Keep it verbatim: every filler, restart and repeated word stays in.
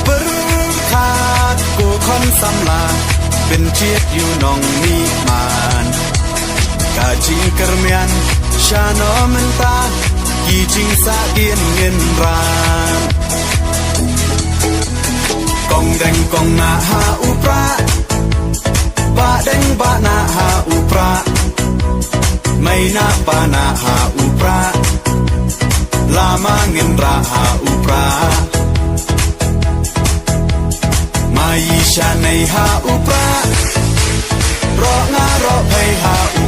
Pyrkhat ko khon samla, pynjhiep ïa u nongmihman. Ka jingkyrmen shano mynta, ki jingsahdien ngin ran. Kong deng kong nah ha u prah, ba deng ba nah ha u prah, mei nah pa nah ha u prah, lama ngin rah ha u prah. Mai sha nei ha u prah, roh nga roh pei ha u